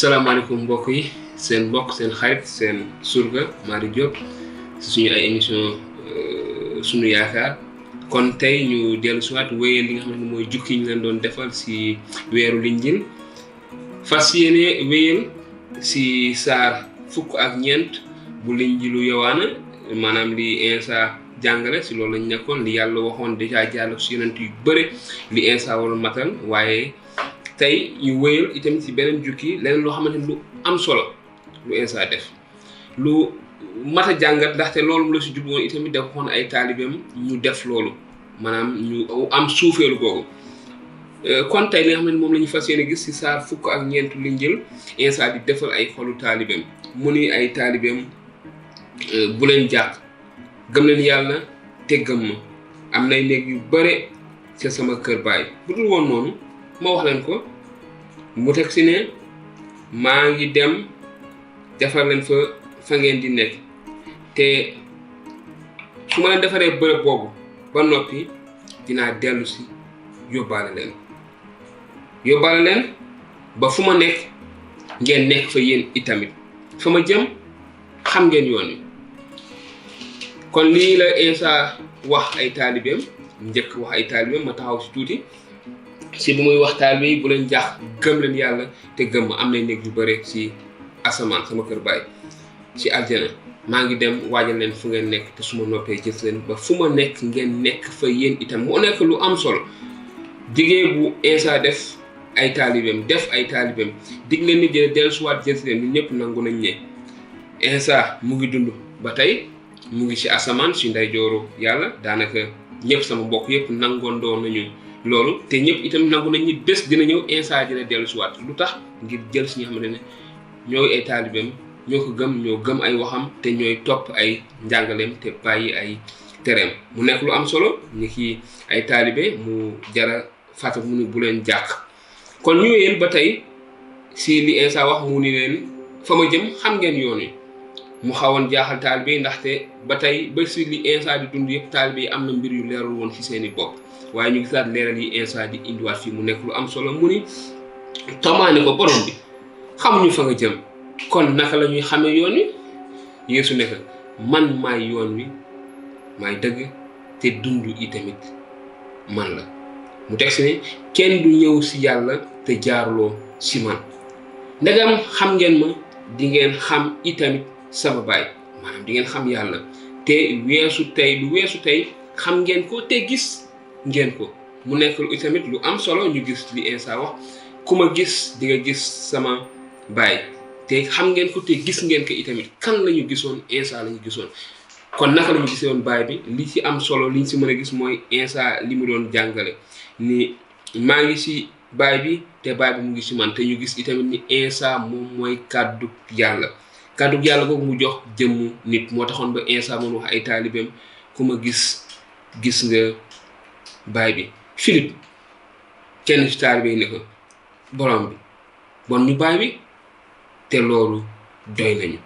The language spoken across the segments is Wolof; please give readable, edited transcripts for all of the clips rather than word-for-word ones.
salaamaaleykum mbokk yi seen mbokk seen xarit seen surga Malick Diop si suñu ay émission Sunu Yaakaar kon tey ñu dellu si waat wéyal li nga xamante ne mooy jukki ñu leen doon defal si Weeru Injiil fas yéene wéyal si saar fukk ak ñeent bu Injiilu Yowanna maanaam li Insa jàngale si loolu lañ nekkoon li yàlla waxoon dèjà jàll si yonent yu bëre li Insa waroon matal waaye tey ñu wéyal itam ci beneen jukki leneen loo xamante ni lu am solo lu Insa def lu mat a jàngat ndaxte loolu la si jubboon itamit da waxoon ay taalibeem ñu def loolu maanaam ñu am suufeelu googu kon tey li nga xam ne moom la ñu fas yéene gis ci saar fukk ak ñeentu Linjiil Insa di defal ay xolu taalibeem mu ni ay taalibeem bu leen jàq gëm leen yàlla te gëm ma am nay néeg yu bare ca sama kër baay bu dul woon noonu ma wax leen ko mu teg si ne maa ngi dem defar leen fa ngeen di nekk te su ma leen defaree bërëb boobu ba noppi dinaa dellu si yóbbaale leen ba fu ma nekk ngeen nekk fa yéen itamit fa ma jëm xam ngeen yoon wi kon lii la Insa wax ay taalibeem njëkk wax ay taalibeem ma taxaw si tuuti si bu muy wax taalibe yi bu leen jaax gëm leen yàlla te gëm ma am na néeg yu bare si asamaan sama kër baay si aljana maa ngi dem waajal leen fu ngeen nekk te su ma noppee jëf leen ba fu ma nekk ngeen nekk fa yéen itam moo nekk lu am solo digee bu Insa def ay taalibeem dig leen ni dina dellusiwaat jëf leen ñun ñëpp nangu nañ ne Insa mu ngi dund ba tey mu ngi si asamaan si ndeyjooru yàlla daanaka ñëpp sama mbokk yëpp nangoondoo nañu loolu te ñëpp itam nangu nañ ni bés dina ñëw Insa dina dellu si waat lu tax ngir jël si ñi nga xamante ne ñooy ay taalibeem ñoo ko gëm ñoo gëm ay waxam te ñooy topp ay njàngaleem te bàyyi ay tereem mu nekk lu am solo ni ki ay taalibe mu jara fàttali mu ni bu leen jàq kon ñu yéen ba tey si li Insa wax mu ni leen fa ma jëm xam ngeen yoon wi mu xawoon jaaxal taalibe yi ndaxte ba tey ba si li Insa di dund yëpp taalibe yi am na mbir yu leerul woon ci seeni bopp waaye ñu gisaat leeral yi Insa di indiwaat fii mu nekk lu am solo mu ni tomaane ko borom bi xamuñu fa nga jëm kon naka la ñuy xamee yoon wi Yeesu ne ko man maay yoon wi maay dëgg te dund itamit man la mu teg si ne kenn du ñëw si yàlla te jaaruloo si man ndegam xam ngeen ma di ngeen xam itamit sama baay maanaam di ngeen xam yàlla te lu weesu tey xam ngeen ko te gis ngeen ko mu nekk itamit lu am solo ñu gis li Insa wax ku ma gis di nga gis sama baay te xam ngeen ko te gis ngeen ko itamit kan la ñu gisoon Insa la ñu gisoon kon naka la ñu gisoon baay bi li ci am solo liñ si mën a gis mooy Insa li mu doon jàngale ni maa ngi si baay bi te baay bi mu ngi si man te ñu gis itamit ni Insa moom mooy kàddu yàlla googu mu jox jëmmu nit moo taxoon ba Insa moom wax ay taalibeem ku ma gis nga baay bi Philippe kenn ci taalibe yi ne ko borom bi bon ñu baay bi te loolu doy nañu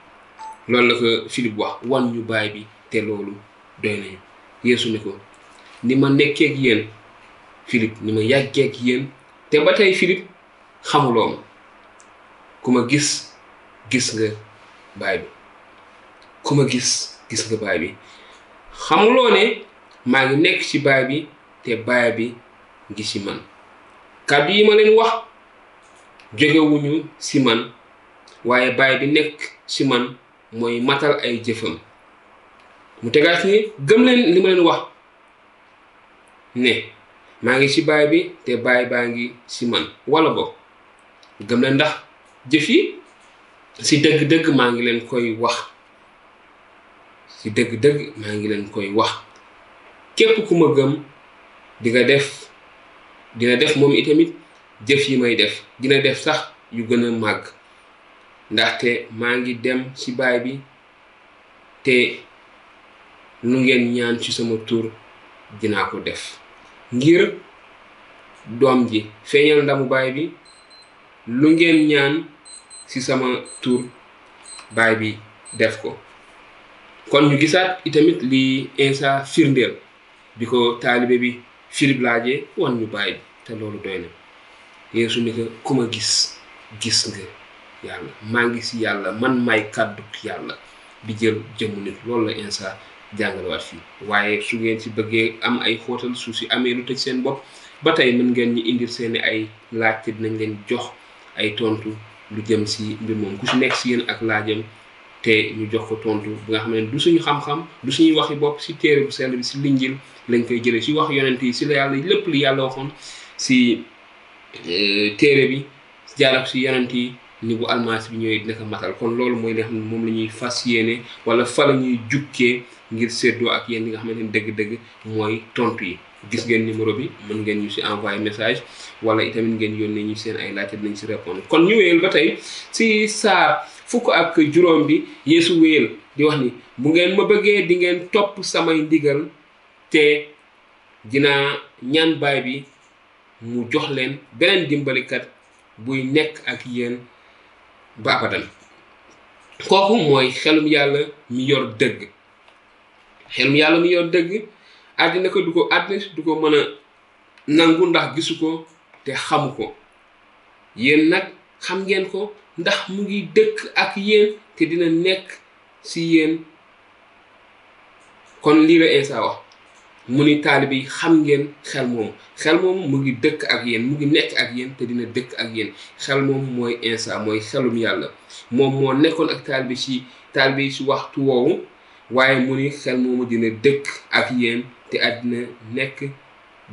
loolu la ko Philippe wax wan ñu baay bi te loolu doy nañu Yeesu ne ko ni ma nekkee ak yéen Philippe ni ma yàggee ak yéen te ba tey Philippe xamuloo ma ku ma gis nga baay bi ku ma gis nga baay bi xamuloo ne maa ngi nekk ci baay bi te baay bi ngi ci man kàddu yi ma leen wax jógewuñu ci man waaye baay bi nekk ci man mooy matal ay jëfam mu tegaat ni gëm leen li ma leen wax ne maa ngi ci baay bi te baay baa ngi ci man wala boog gëm leen ndax jëf yi ci dëgg-dëgg maa ngi leen koy wax képp ku ma gëm dina def moom itamit jëf yi may def dina def sax yu gën a màgg ndaxte maa ngi dem ci baay bi te lu ngeen ñaan ci sama tur dinaa ko def ngir doom ji feeñal ndamu baay bi lu ngeen ñaan ci sama tur baay bi def ko kon ñu gisaat itamit li Insa firndeel bi ko taalibe bi Philippe laajee wan ñu baay bi te loolu doy na Yeesu ni ko ku ma gis nga yàlla maa ngi si yàlla man may kàddu yàlla bi jël jëmm nit loolu la Insa jàngalewaat fii. waaye su ngeen si bëggee am ay xóotal su si amee lu tëj seen bopp ba tey mën ngeen ñu indil seeni ay laaj te dinañ leen jox ay tontu lu jëm si mbir moom ku si nekk si yéen ak laajam te ñu jox ko tontu bu nga xam ne du suñu xam-xam du suñuy waxi bopp si téere bu sell bi si linjil lañ koy jëlee si wax yonent yi si la yàlla lépp li yàlla waxoon si téere bi jaarab si yonent yi ni bu almasi bi ñëwee dina ko matal kon loolu mooy li nga xam ne moom la ñuy fas yéene wala fa la ñuy jukkee ngir séddoo ak yéen li nga xamante ne dëgg-dëgg mooy tontu yi. gis ngeen numéro bi mën ngeen ñu si envoyer message wala itamit ngeen yónnee ñu seen ay laajte dinañ si répondre kon ñu wéyal ba tey si saar fukk ak juróom bi Yeesu wéyal di wax ni bu ngeen ma bëggee di ngeen topp samay ndigal te dinaa ñaan baay bi mu jox leen beneen dimbalikat buy nekk ak yéen ba abadan. kooku mooy xelum yàlla mi yor dëgg. xelum yàlla mi yor dëgg àddina ko du ko mën a nangu ndax gisu ko te xamu ko. yéen nag xam ngeen ko ndax mu ngi dëkk ak yéen te dina nekk si yéen. kon lii la Insa wax mu ni taalibe yi xam ngeen xel moomu mu ngi dëkk ak yéen mu ngi nekk ak yéen te dina dëkk ak yéen. xel moomu mooy Insa mooy xelum yàlla moom moo nekkoon ak taalibe yi si waxtu woowu waaye mu ni xel moomu dina dëkk ak yéen te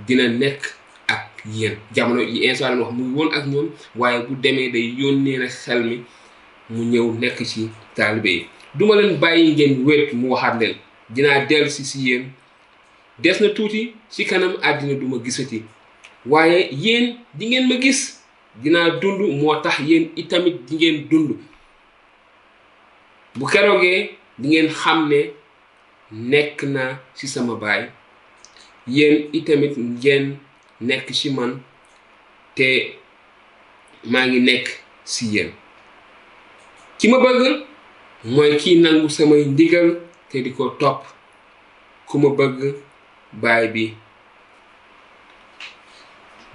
dina nekk ak yéen. jamono yi Insa la wax mu ngi woon ak ñoom waaye bu demee day yónnee na xel mi mu ñëw nekk ci taalibe yi. duma leen bàyyi ngeen wéet mu waxaat leen dinaa dellu si yéen. des na tuuti ci kanam àddina duma gisati waaye yéen di ngeen ma gis. dinaa dund moo tax yéen itamit di ngeen dund. bu keroogee di ngeen xam ne nekk naa ci sama baay yéen itamit ngeen nekk ci man te maa ngi nekk ci yéen. ki ma bëgg mooy kii nangu samay ndigal te di ko topp. ku ma bëgg baay bi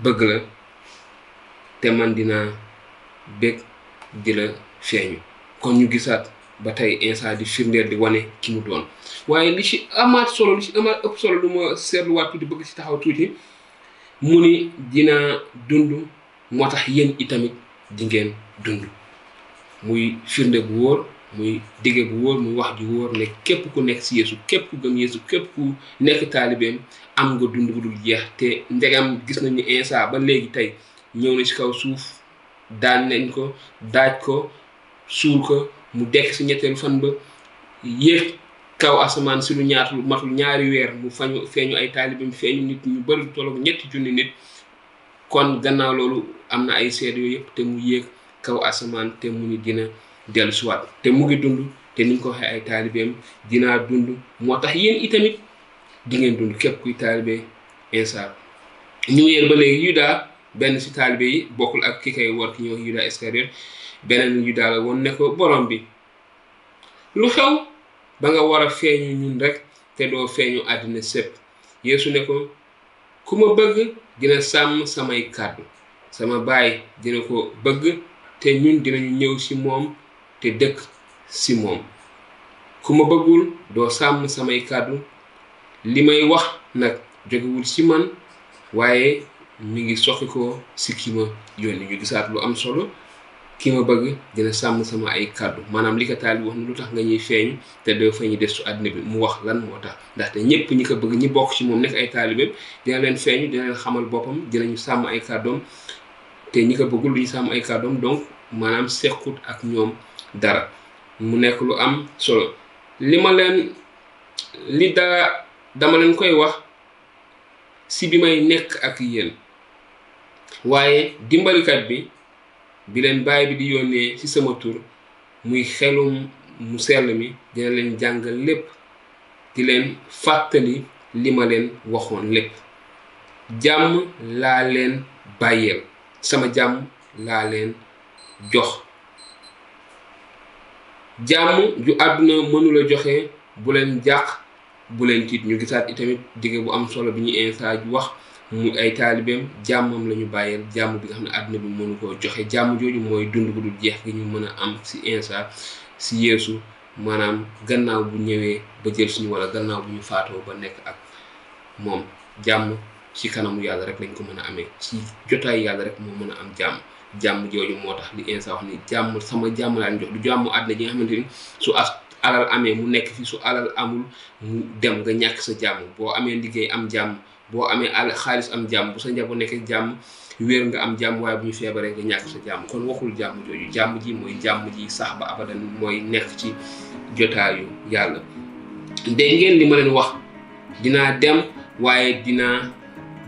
bëgg la te man dinaa bëgg di la feeñu. kon ñu gisaat ba tey Insa di firndeel di wane ki mu doon. waaye li ci amaat ëpp solo lu ma seetluwaat tuuti bëgg ci taxaw tuuti mu ni dinaa dund moo tax yéen itamit di ngeen dund. muy firnde bu wóor muy dige bu wóor muy wax ju wóor ne képp ku nekk si Yeesu képp ku gëm Yeesu képp ku nekk taalibeem am nga dund bu dul jeex. te ndegam gis nañ ni Insa ba léegi tey ñëw na ci kaw suuf daan nañ ko daaj ko suul ko mu dekk si ñetteelu fan ba yéeg kaw asamaan si lu matul ñaari weer mu feeñu ay taalibeem feeñu nit ñu bëri lu tollook 3 junni nit. kon gannaaw loolu am na ay seede yooyu yëpp te mu yéeg kaw asamaan te mu ni dina dellu siwaat te mu ngi dund te ni ñu ko waxee ay taalibeem dinaa dund moo tax yéen itamit di ngeen dund képp kuy taalibe Insa. ñu wéer ba léegi Yuda benn si taalibe yi bokkul ak ki koy war ki ñëw Yuda Iscariot beneen Yuda la woon ne ko borom bi lu xew ba nga war a feeñu ñun rek te doo feeñu àddina sépp. Yeesu ne ko ku ma bëgg dina sàmm samay kàddu sama baay dina ko bëgg te ñun dinañu ñëw ci moom te dëkk ci moom. ku ma bëggul doo sàmm samay kàddu li may wax nag jógewul ci man waaye mi ngi soxi ko ci ki ma yónni. ñu gisaat lu am solo ki ma bëgg dina sàmm sama ay kàddu maanaam li ko taalibe wax ne lu tax nga ñuy feeñ te doo feeñu des su àddina bi mu wax lan moo tax ndaxte ñëpp ñi ko bëgg ñi bokk ci moom nekk ay taalibe dina leen feeñu dina leen xamal boppam dinañu sàmm ay kàddoom te ñi ko bëggul duñu sàmm ay kàddoom donc maanaam sequt ak ñoom dara. mu nekk lu am solo dama leen koy wax si bi may nekk ak yéen waaye dimbalikat bi leen baay bi di yónnee ci sama tur muy xelum mu sell mi dina leen jàngal lépp di leen fàttali li ma leen waxoon lépp. jàmm laa leen bàyyeel sama jàmm laa leen jox. jàmm ju àdduna mënula joxe bu leen jàq bu leen tiit. ñu gisaat itamit dige bu am solo bi ñu Insa ju wax mu ay taalibeem jàmmam la ñu bàyyeel jàmm bi nga xam ne àdduna bi mënu koo joxe jàmm jooju mooy dund bu dul jeex gi ñu mën a am si Insa si Yeesu maanaam gannaaw bu ñëwee ba jël suñu wala gannaaw bu ñu faatoo ba nekk ak moom jàmm ci kanamu yàlla rek lañ ko mën a amee ci jotaay yàlla rek moo mën a am jàmm jooju moo tax li Insa wax ni jàmm sama jàmm laa jox du jàmm àdduna ji nga xamante ni su alal amee mu nekk fi su alal amul mu dem nga ñàkk sa jàmm boo amee liggéey am jàmm boo amee xaalis am jàmm bu sa njaboot nekk jàmm wér nga am jàmm waaye bu ñu feebaree nga ñàkk sa jàmm kon waxul jàmm jooju jàmm ji mooy jàmm ji sax ba abadan mooy nekk ci jotaayu yàlla. dégg ngeen li ma leen wax dinaa dem waaye dinaa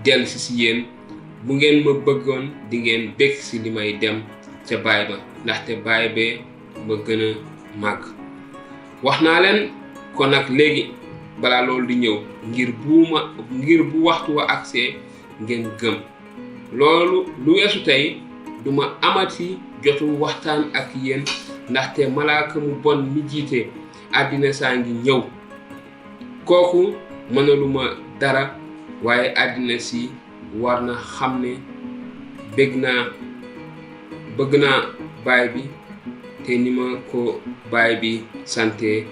dellu si yéen bu ngeen ma bëggoon di ngeen bég si li may dem ca baay ba ndaxte baay bee ma gën a màgg. wax naa leen kon nag léegi balaa loolu di ñëw ngir bu waxtu wa agsee ngeen gëm loolu lu weesu tey duma amati jotu waxtaan ak yéen ndaxte malaaka mu bon mi jiite àddina saa ngi ñëw kooku mënaluma dara waaye àddina si war na xam ne bëgg naa baay bi te ni ma ko baay bi sante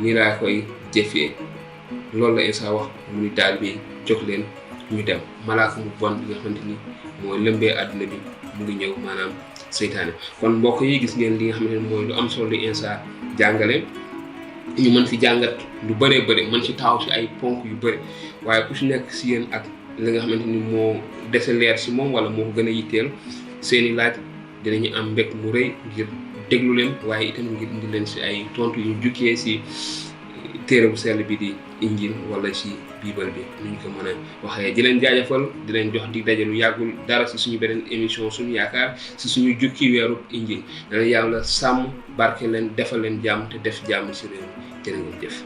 ni laa koy jëfee loolu la Insa wax muy daal bi jóg leen ñu dem malaaka mu bon bi nga xamante ni mooy lëmbee àdduna bi mu ngi ñëw maanaam seytaane kon mbokk yi gis ngeen li nga xamante ni mooy lu am solo li Insa jàngale ñu mën fi jàngat lu bëree bëri mën ci taxaw si ay ponk yu bëri waaye ku si nekk si yéen ak li nga xamante ni moo dese leer si moom wala moo ko gën a yitteel seeni laaj dinañu am mbég mu rëy ngir déglu leen waaye itam ngir indi leen si ay tontu yu jukkee si téere bu sell bi di Injiil wala si biibal bi nuñ ko mën a waxee di leen jaajëfal di leen jox di daje lu yàggul dara si suñu beneen émission suñu yaakaar si suñu jukki weeru Injiil dana yàlla sàmm barke leen defal leen jàmm te def jàmm si réew mi jërë ngeen jëf